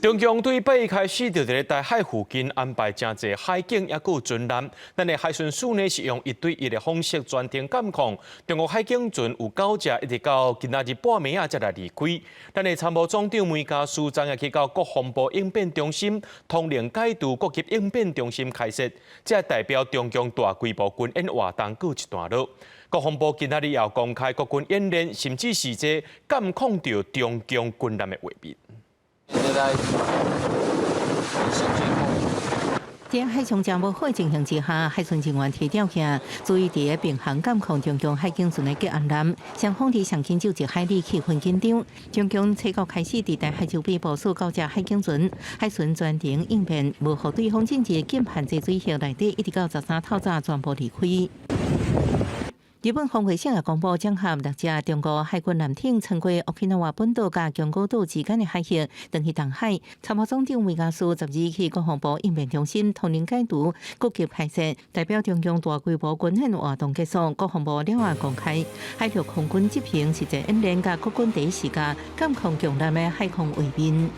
中共對拜一開始就佇咧台海附近安排誠濟海警，抑閣有船艦。咱的海巡署呢是用一對一的方式全程監控。中國海警船有九隻，一直到今仔日半暝仔才來離開。咱的參謀總長梅家司昨昏去到國防部應變中心，通令解除各級應變中心開設，這代表中共大規模軍演活動告一段落。國防部今仔日也公開國軍演練，甚至是這監控著中共軍艦的畫面。在佇海上誠無好的情形之下，海巡人員提調起，注意佇咧巡航監控中共海警船的吉安艦，雙方佇上緊就一海里氣氛緊張。中共初九開始佇台海周邊部署九隻海警船，海巡全程應變，無予對方進入禁限制水域內底，一直到13透早全部離開。日本防衛省也公布，整合六隻中國海軍艦艇，穿過沖繩本島佮宮古島之間的海域，轉去東海。參謀總長梅家司12去國防部應變中心通令解除各級開設，代表中共大規模軍演活動結束。國防部了後公開海陸空軍執行實戰演練，佮國軍第一時間監控共艦的海空畫面。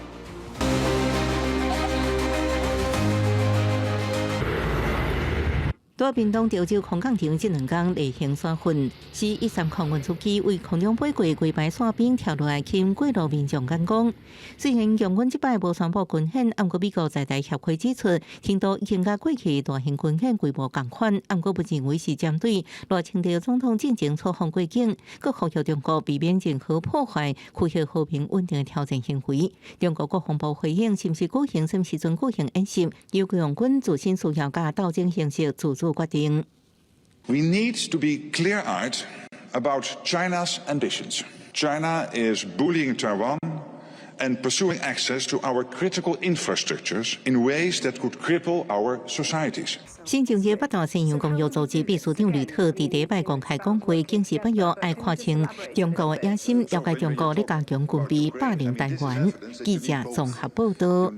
佇屏東潮州空降場這兩工例行傘訓，C-130運輸機對空中飛過規排傘兵跳落來，吸過路民眾眼光。雖然共軍這擺無宣布軍演，毋過美國在台協會指出，程度已經佮過去大型軍演規模仝款，毋過不認為是針對賴清德總統進前出訪過境，閣呼籲中國避免任何破壞區域和平穩定的挑戰行為。中國國防部回應，是毋是舉行啥物時陣舉行演習，由共軍自身需要佮鬥爭形勢自主決定。 We need to be clear-eyed about China's ambitions. China is bullying Taiwan and pursuing access to our critical infrastructures in ways that could cripple our societies. 新政治北大西洋公約組織秘書長呂特佇禮拜公開講話，警示北約愛看清中國的野心，了解中國咧加強軍備霸凌台灣。記者綜合報道。